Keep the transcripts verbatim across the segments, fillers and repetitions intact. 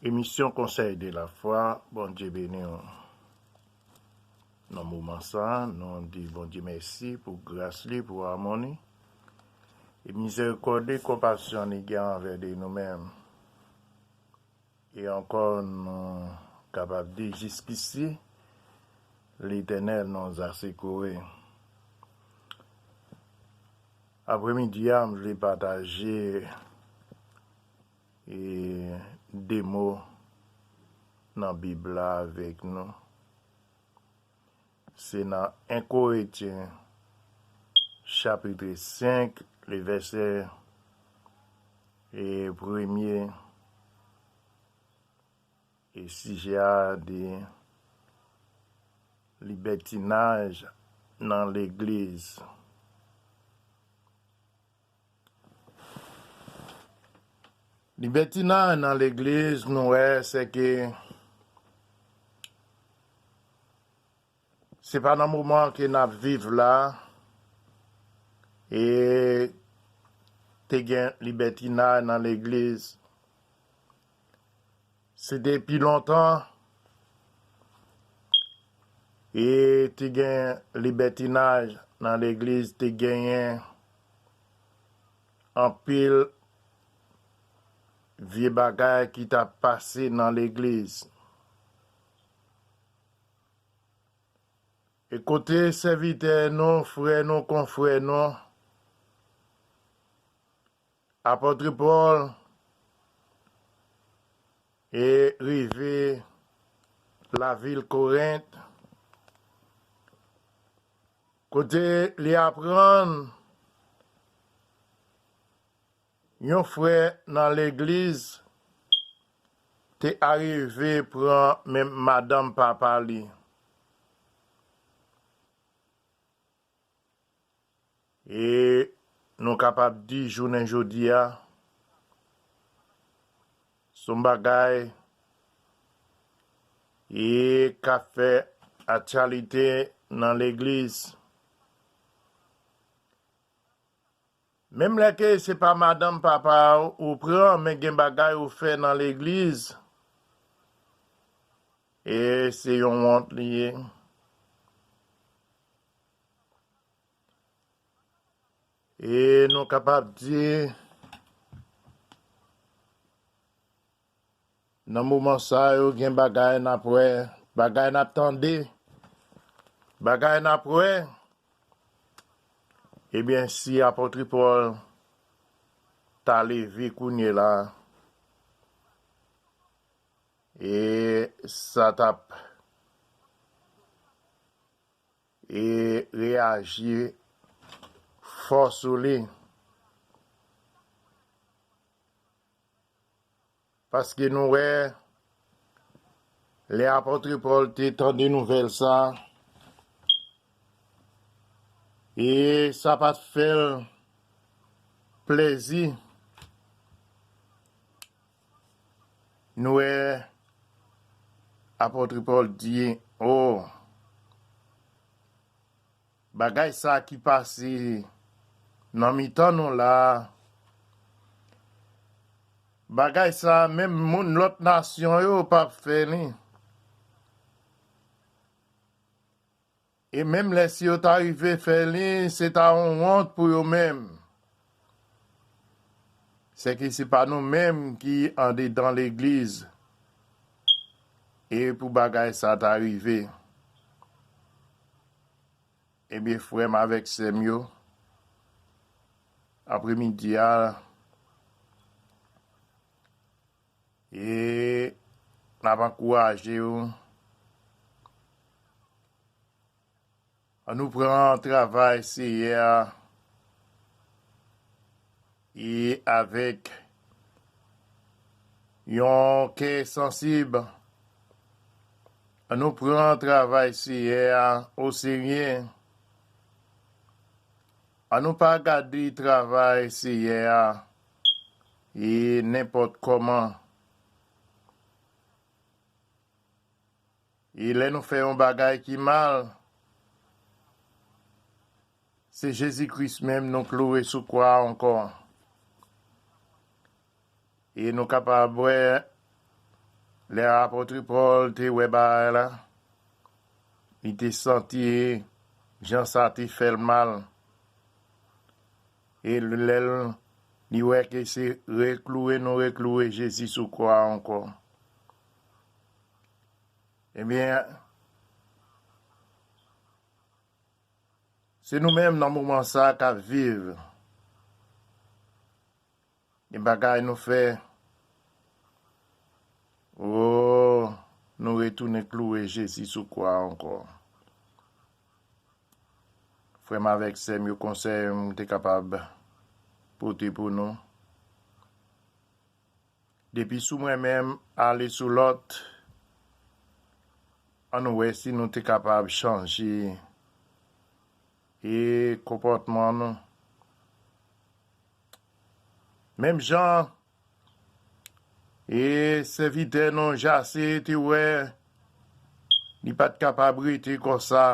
Emisyon Konsèy de la Fwa, Bondye beni w. Nan moman sa, nou di Bondye mèsi pou gras li, pou amou li. E mizèrikòd li, konpasyon li gen anvè de nou menm. E ankò, nou kapab di jiskisi, Letènèl nou asekore. Apremidi a, m vle pataje e de mo nan Bib la avèk nou. Se nan en Korentyen, chapit senk, le vèsè e premye, e sijè a di libètinaj nan legliz. Libètinaj nan legliz, nou wè, se ke se pa nan moman ke n ap viv la, e te gen libètinaj nan legliz. Se depi lontan, e te gen libètinaj nan legliz, te genyen anpil vye bagay ki t ap pase nan legliz. E kote sèvitè nou, frè nou, konfrè nou, apòt Pòl, e rive lavil Korent, kote li aprann yon frè nan legliz te arive pran menm madanm papa li. E nou kapab di jounen jodi a, se yon bagay e k ap fè aktyalite nan legliz. Menm lè ke se pa madanm papa ou pran, men gen bagay ou fè nan legliz, e se yon wont li ye. E nou kapab di, nan moman sa yo, gen bagay n ap wè, bagay n ap tande, bagay n ap wè. Ebyen, si apòt Pòl ta leve kounye la, e sa t ap e reyaji fò sou li. Paske nou wè, lè apòt Pòl te tande nouvèl sa, e sa pa t fè l plezi. Nou wè apòt Pòl di, o, bagay sa ki pase nan mitan nou la, bagay sa menm moun lòt nasyon yo p ap fè li. E menm lè si yo ta rive fè li, se ta yon wont pou yo menm. Sèke se pa nou menm ki andedan legliz e pou bagay sa ta rive. Ebyen, frè m avèk sè m yo, apremidi a, e n ap ankouraje w. Ann nou pran travay Seyè a e avèk yon kè sansib. Ann nou pran travay Seyè a oserye. Ann nou pa gade travay Seyè a e nenpòt kòman. E lè nou fè yon bagay ki mal, se Jezi Kris menm nou kloure sou kwa a ankò. E nou kapab wè Lè apot Pòl te wè bagay la, li te santi jan sa te fè l mal. E lè l, li wè ke se reklouwe nou reklouwe Jezi sou kwa a ankò. Ebyen, se nou menm nan moman sa k ap viv. Gen bagay nou fè, o, nou retounen klouwe Jezi sou kwa a ankò. Frè m avèk sè m yo, konsèy m te kapab pote pou nou. Depi sou mwen menm, ale sou lòt, ann wè si nou te kapab chanje e konpòtman nou. Menm jan e sèvitè nou Jase te wè, li pa t kapab rete konsa.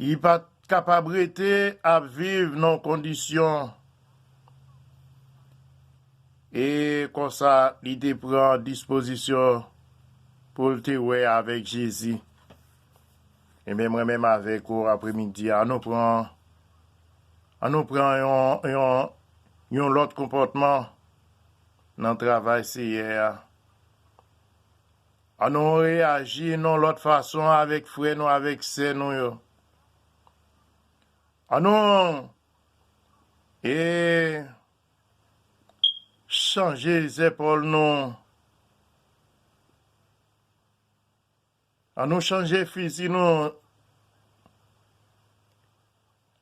Li pa t kapab rete ap viv nan kondisyon. E konsa, li te pran dispozisyon pou l te wè avèk Jezi. Ebyen, mwen menm avèk ou, apremidi a, ann nou pran, ann nou pran yon, yon, yon lòt konpòtman nan travay Seyè a. Ann nou reyaji yon lòt fason avèk frè nou, avèk sè nou yo. Ann nou, e, chanje zèpòl nou. Ann nou chanje fizi nou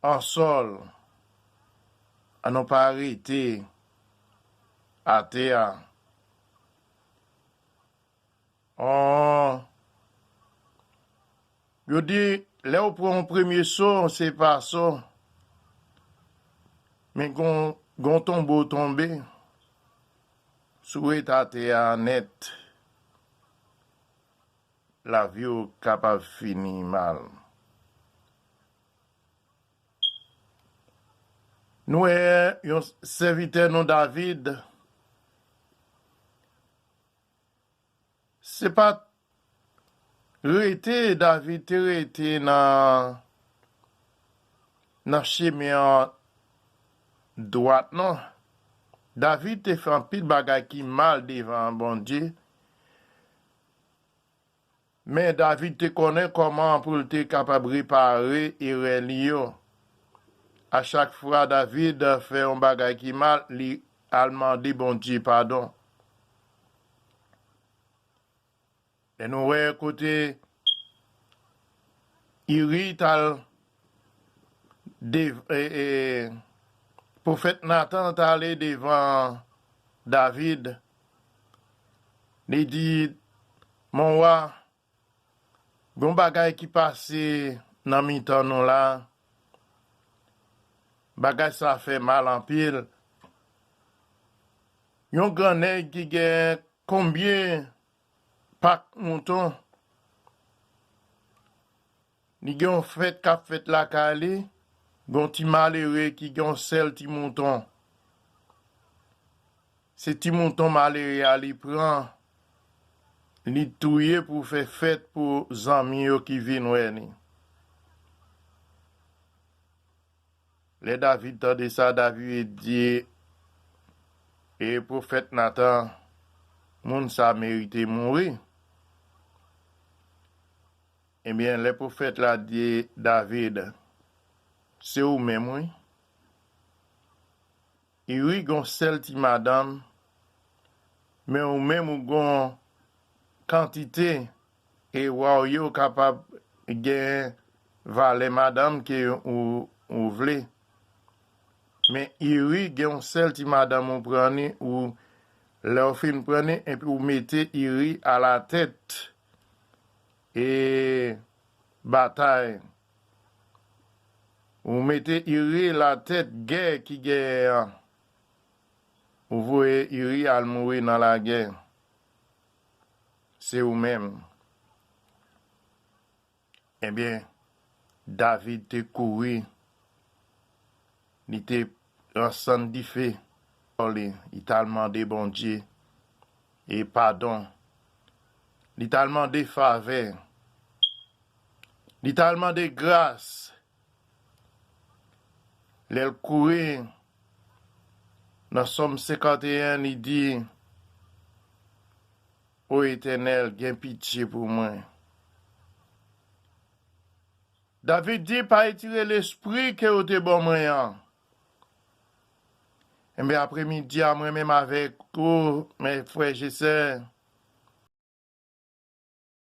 an sòl. Ann nou pa rete atè a. An, yo di, lè w pran yon premye so, se pa so, men gon, gon tonbe w tonbe, si w ret atè a nèt, lavi w kapab fini mal. Nou wè yon sèvitè nou David, se pa t rete, David te rete nan, nan chemen an dwat, non. David te fè anpil bagay ki mal devan Bondye, men David te konnen kòman pou l te kapab repare erè li yo. A chak fwa David fè yon bagay ki mal, li al mande Bondye padon. E nou wè kote Iri t al de, e, e, pwofèt Natan t ale devan David. Li di, mon wa, gon bagay ki pase nan mitan nou la. Bagay sa fè mal anpil. Yon gran nèg ki gen konbyen pak mouton, li gen yon fèt k ap fèt lakay li, gen yon ti malere ki gen yon sèl ti mouton. Se ti mouton malere a li pran, li touye pou fè fèt pou zanmi yo ki vin wè li. Lè David tande sa, David di, e pwofèt Natan, moun sa merite mouri. Ebyen, lè pwofèt la di David, se ou menm, wi. Iri gen yon sèl ti madanm, men ou menm ou gen yon kantite, e wa w ye, ou kapab gen valè madanm ke ou, ou vle. Men Iri gen yon sèl ti madanm ou pran li, ou, lè w fin pran li, epi ou mete Iri alatèt e batay. Ou mete Iri latèt gè ki genyen an. Ou voye Iri al mouri nan lagè. Se ou menm. Ebyen, David te kouri. Li te pran sann dife. Li, li t al mande Bondye. e padon. Li t al mande favè. Li t al mande gras. Lè l kouri nan Sòm senkanteyen, li di, O Etènèl, gen pitye pou mwen. David di, pa etire lespri ke w te ban mwen an. Enben, apremidi a, mwen menm avèk ou, men frè e sè,